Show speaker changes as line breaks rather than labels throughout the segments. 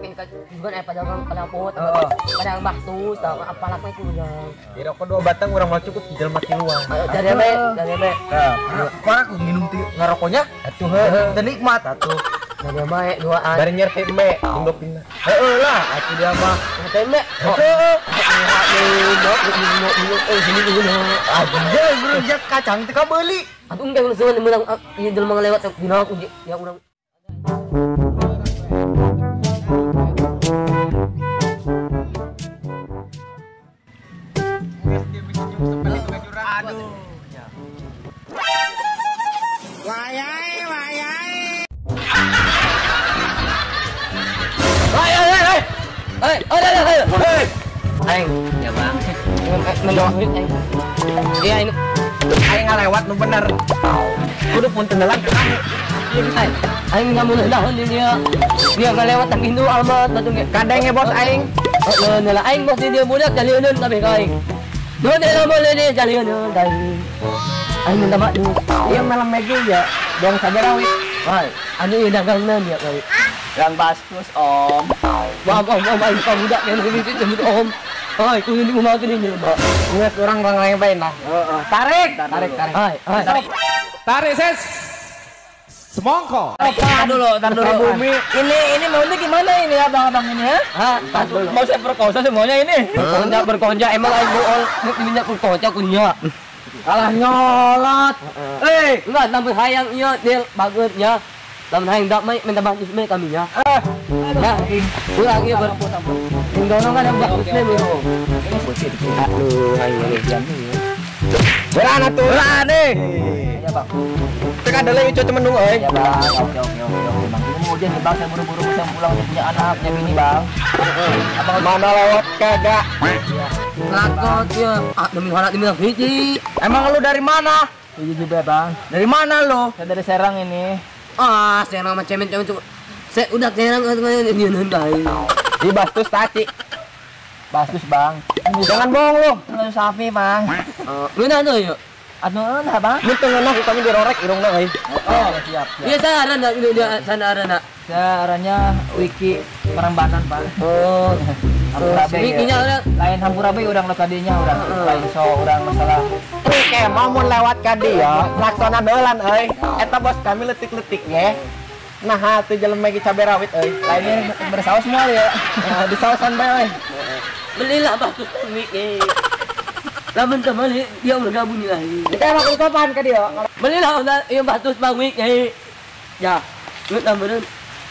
Palak juga aya pedagang knalpot. Pedagang bastus, palak mah kudu.
Di rokok 2 batang urang mah cukup jelema tiluan.
Dari be.
Nah, aku minum ngarokoknya atuh heuh teu nikmat atuh.
Dari bae duaan.
Bari nyerti embe jeung dopina. Heueuh lah atuh dia mah.
Teh embe.
Heueuh. Anjing berujak kacang teh kabeuli.
Atuh engke ulah meunang ieu jelema ngalewat dina aku ya urang.
Aduh.
Wayai wayai.
Hei, hei. Aing,
ya Bang.
Iya ini.
Aing ngalewat nu bener. Kudu punten heula ka kamu.
Iya, aing ngamun dahun di dia. Dia ngalewat tang indu alamat batu ge.
Kadenge bos aing.
Heeh, lah aing bos di dia budak jalieun kabeh ka aing. Nuhun lamun di jalieun aing. Aing minta maaf.
Iya malam megi ya, dong sabar awit.
Wah, anu ieu dagangna dia kali.
Gang bastus om.
Wah, om, aing pamudak yang lebih itu om. Oi, kudu di rumah gini jelema.
Geus urang rang bae nah. Heeh. Tarik, tarik, tarik.
Hai, hai.
Tarik ses. Semongko.
Tar dulu, tar dulu.
Bumi.
Ini maunya gimana ini abang-abang ini ya?
Hah,
mau saya perkosa semuanya ini?
Berkonja, berkonja emang aing bool minyak berkonja kunya.
Alah nyolot.
Eh, enggak namun hayang ieu deal bagusnya. Lamun hayang dak mai minta bantu me kami ya. Ya, ulang ieu ber. Indorong kan bagus nih. Aduh, aing ini.
Beran atuh. Beran eh.
Ya, Bang.
Teka ada lagi cuaca mendung euy.
Ya, Bang. Oke, Bang. Ini mau hujan nih, Bang. Saya buru-buru saya pulang punya anak, punya bini, Bang.
Abang mana lewat kagak?
Lakot ya. Ah, demi halak demi hiji.
Emang lu dari mana?
Hiji juga, Bang.
Dari mana lu?
Saya dari Serang ini.
Ah, Serang sama cemen-cemen tuh. Saya udah Serang ini nendai.
Di Bastus taci.
Bastus, Bang.
Jangan bohong lu.
Lu Safi, Bang.
Lu tuh yuk.
Anu nah, Bang.
Mun teu ngeunah kami dirorek irungna euy.
Oh, siap, siap.
Iya, sarana dia sana arana.
Saya arahnya Wiki Perambanan, Pak.
Oh,
Hampura be.
Wikinya
lain hampura be urang lo kadinya urang lain so urang masalah.
Oke, mau mun lewat ka dieu, laksana dolan euy. Eta bos kami letik-letik ge. Nah, teu jelema ge cabe rawit euy.
Lainnya bersaus semua ya.
Di sausan bae euy.
Belilah batu Wiki. Lamun teu meuli dia udah bunyi lagi.
Kita emang kapan ka dieu?
Belilah ieu batus Bang Wiki. Ya, lu tambahan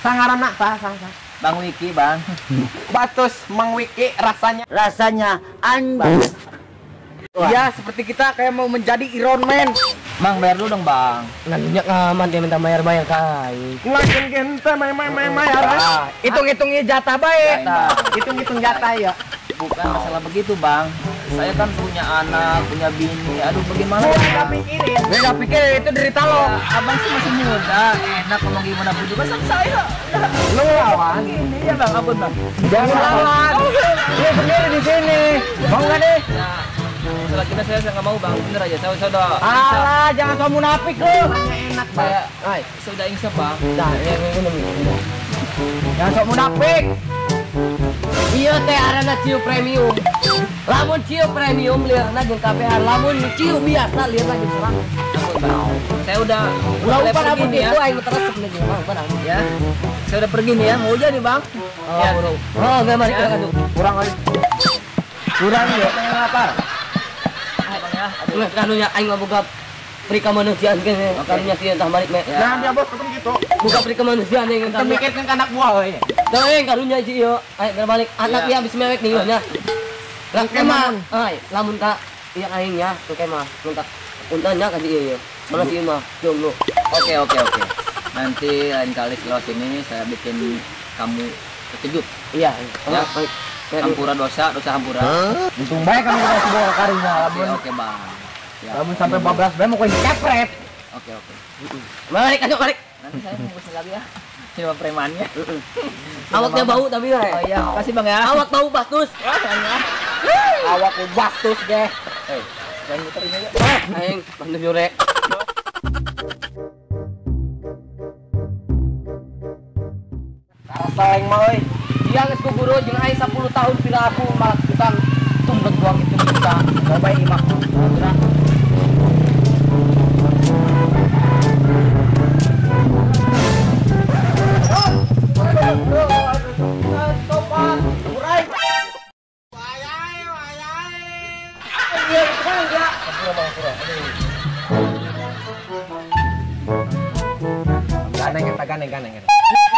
sangarana sah sah sah.
Bang Wiki, Bang.
Batus Mang Wiki rasanya.
Rasanya anjing.
Ya, seperti kita kayak mau menjadi Iron Man.
Mang, bayar dulu dong, Bang.
Nanya aman dia minta bayar-bayar kai.
Lakin gente main-main bayar. Hitung-hitungnya jatah bae. Hitung-hitung jatah ya.
Bukan masalah begitu, Bang. Saya kan punya anak, punya bini. Aduh, bagaimana?
Gue nggak pikirin. Gue nggak pikirin itu derita lo.
Ya, abang sih masih muda, enak ngomong gimana pun juga sama saya.
Lu lawan.
Ini ya, Bang, ampun, Bang.
Jangan lawan. Lu sendiri di sini. Mau nggak deh?
Nah, masalah kita saya nggak mau, Bang. Bener aja, saya udah.
Alah, jangan so munafik lu.
Enak, saya. Saya udah insaf, Bang.
Dah, ya,
jangan sok munafik.
Iya teh arana ciu premium. Lamun ciu premium liarna jeung KPR, lamun ciu biasa liarna jeung serang.
Saya udah
pergi nih ya. Aing teresep nih Bang.
Ya. Saya udah pergi nih ya, mau hujan nih, Bang.
Oh, ya. Oh, enggak mari kita tuh.
Kurang kali. Kurang ya, lapar.
Bang ya.
Aduh, kanunya aing mah boga peri kemanusiaan kene. Karunya sih entah balik me.
Nah, dia bos ketemu gitu.
Buka peri kemanusiaan yang
entah mikirkan ke anak buah euy.
Teuing karunya sih ieu. Ayo balik anak dia habis mewek nih nya. Lah kemah. Ai, lamun ka ieu aing nya, tuh kemah. Mun tak untanya ka dieu ieu. Soalnya si mah jomblo.
Oke, oke, oke. Nanti lain kali kalau sini saya bikin kamu terkejut.
Iya,
ya.
Baik.
Hampura dosa, dosa hampura.
Untung baik kamu kasih bawa ke karunya.
Oke, oke, Bang. Ya.
Lamun sampai bablas bae mau koin kepret.
Oke, oke.
Balik, ayo balik.
Nanti saya mau kesini lagi ya. Siapa premannya?
Awaknya bau tapi ya.
Oh iya, kasih Bang ya.
Awak bau bastus.
Wah, ya.
Awak bastus ge.
Eh, jangan muter ini aja.
Aing, bantu nyore.
Rasa aing mah euy.
Dia geus ku guru jeung aing 10 tahun pira aku malah tukang tumblek doang itu bisa. Coba imah. Gerak.
Sopan,
Wayai, wayai. Iya, sekarang dia.
Ganeng eta ganeng ganeng.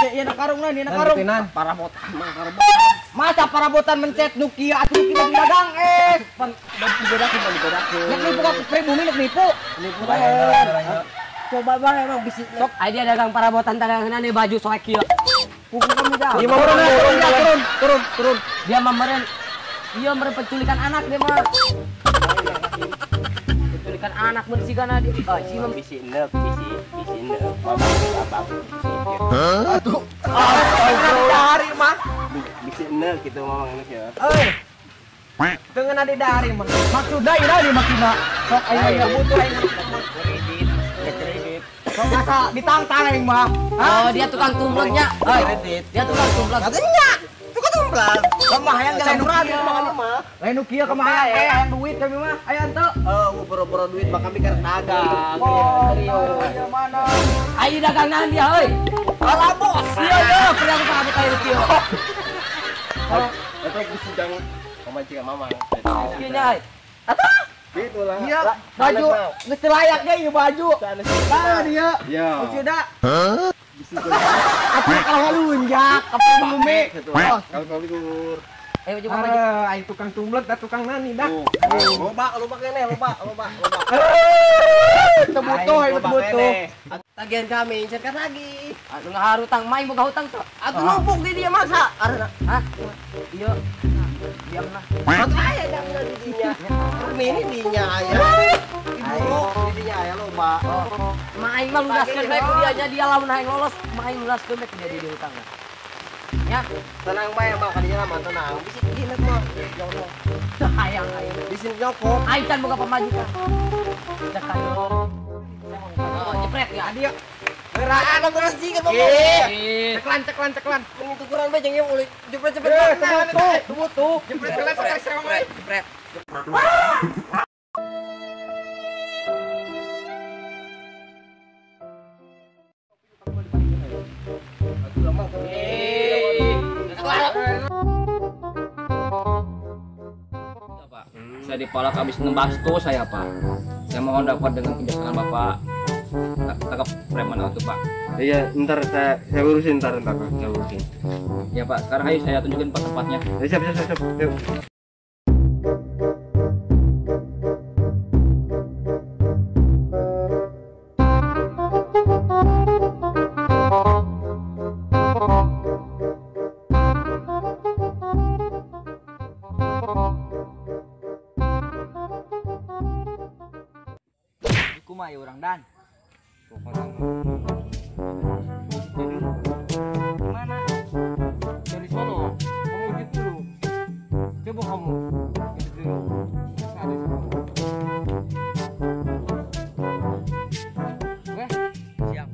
Iya nak karung nah, nak karung. Parabotan mah parabotan. Masa parabotan mencet nu kieu atuh kieu dagang eh. Pan dibedakeun dibedakeun. Nek nipu ka pribumi nek nipu. Nipu. Coba bang emang bisi.
Sok aya dia dagang parabotan dagangan nih baju soek kieu.
Kuku kamu dah.
Turun turun turun turun turun. Dia mah meureun ieu meureun penculikan anak dia mah. Penculikan anak mun sigana dia. Ah, si mah
bisi enek, bisi bisi enek. Babak babak.
Atuh.
Dari mah. Bisi enek gitu mamang enek ya.
Euy. Teu ngeunah di dari mah. Maksudna ieu di maksudna. Sok aing butuh aing
kredit, kredit.
Sok asa ditantang aing mah.
Oh, dia tukang tumbleknya.
Kredit.
Dia tukang tumblek.
Katanya. Tukang tumblek.
Kumaha hayang lain nu
kieu mah.
Lain nu kieu kumaha hayang duit kami mah. Aya henteu.
Oh, boro-boro duit mah kami karek dagang.
Oh, iya mana?
Ayo dagang naon dia euy?
Alah bos.
Iya iya, pernah aku pamit ayo kieu.
Eta bisi jang pamajikan mamang.
Kieu nya euy. Atuh.
Gitu lah.
Iya, baju geus teu layak ge ieu baju. Tah dia.
Iya.
Maksudna. Hah? Atuh kalah lunjak ka bumi.
Kalau kaligur.
Ayo baju baju.
Aing tukang tumblek da tukang nani dah. Loba loba keneh loba loba loba.
Teu butuh aing butuh.
Tagihan kami incerkan lagi.
Atuh ngaharutang main boga hutang tuh.
Atuh numpuk di dia masa. Arana.
Hah? Iya. Diam lah.
Atuh aya dangna di dinya. Mini dinya aya. Ibu di dinya aya loba.
Mah aing mah lunaskeun bae ku dia nya dia lamun aing lolos, mah aing lunaskeun bae ku dia di hutang. Ya,
tenang bae mah kadinya mah tenang. Bisi dinek mah.
Hayang aing.
Bisi nyokot.
Aing can boga pamajikan. Cek kayo. Oh, jepret ya.
Dia.
Geraan terus sih kan
Ceklan ceklan ceklan.
Mending tukuran bae jeung ieu ulit jepret-jepret.
Butuh.
Jepret ceklan ceklan jepret.
Pak, saya dipalak habis nembas tuh saya Pak. Saya mohon dapat dengan kebijaksanaan Bapak tangkap preman itu Pak.
Iya, ntar saya urusin ntar ntar Pak, saya urusin.
Ya Pak, sekarang ayo saya tunjukin Pak tempatnya.
Ya, siap siap siap. Yuk.
Kumaha ieu urang dan?
Pokoknya
mana?
Dari sono, kamu gitu dulu. Coba kamu gitu dulu. Ada sono.
Oke, siap.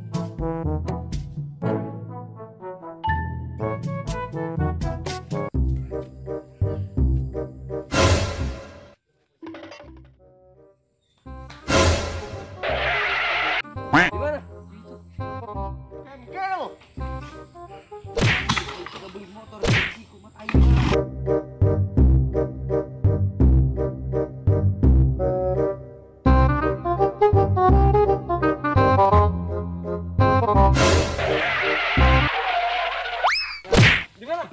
Di mana? Bengkel.
Beli motor kumat aing.
Di mana?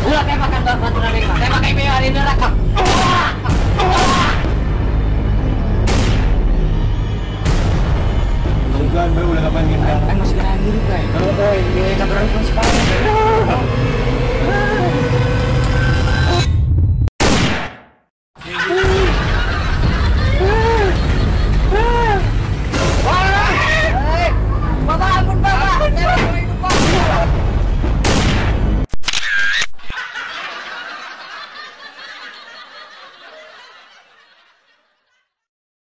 Ulah tembakan baturan aing mah. Tembak aing hari neraka.
Bukan bae ulah kapan kita.
Kan masih kena hidup kae.
Heeh, ieu kabaran pun separe.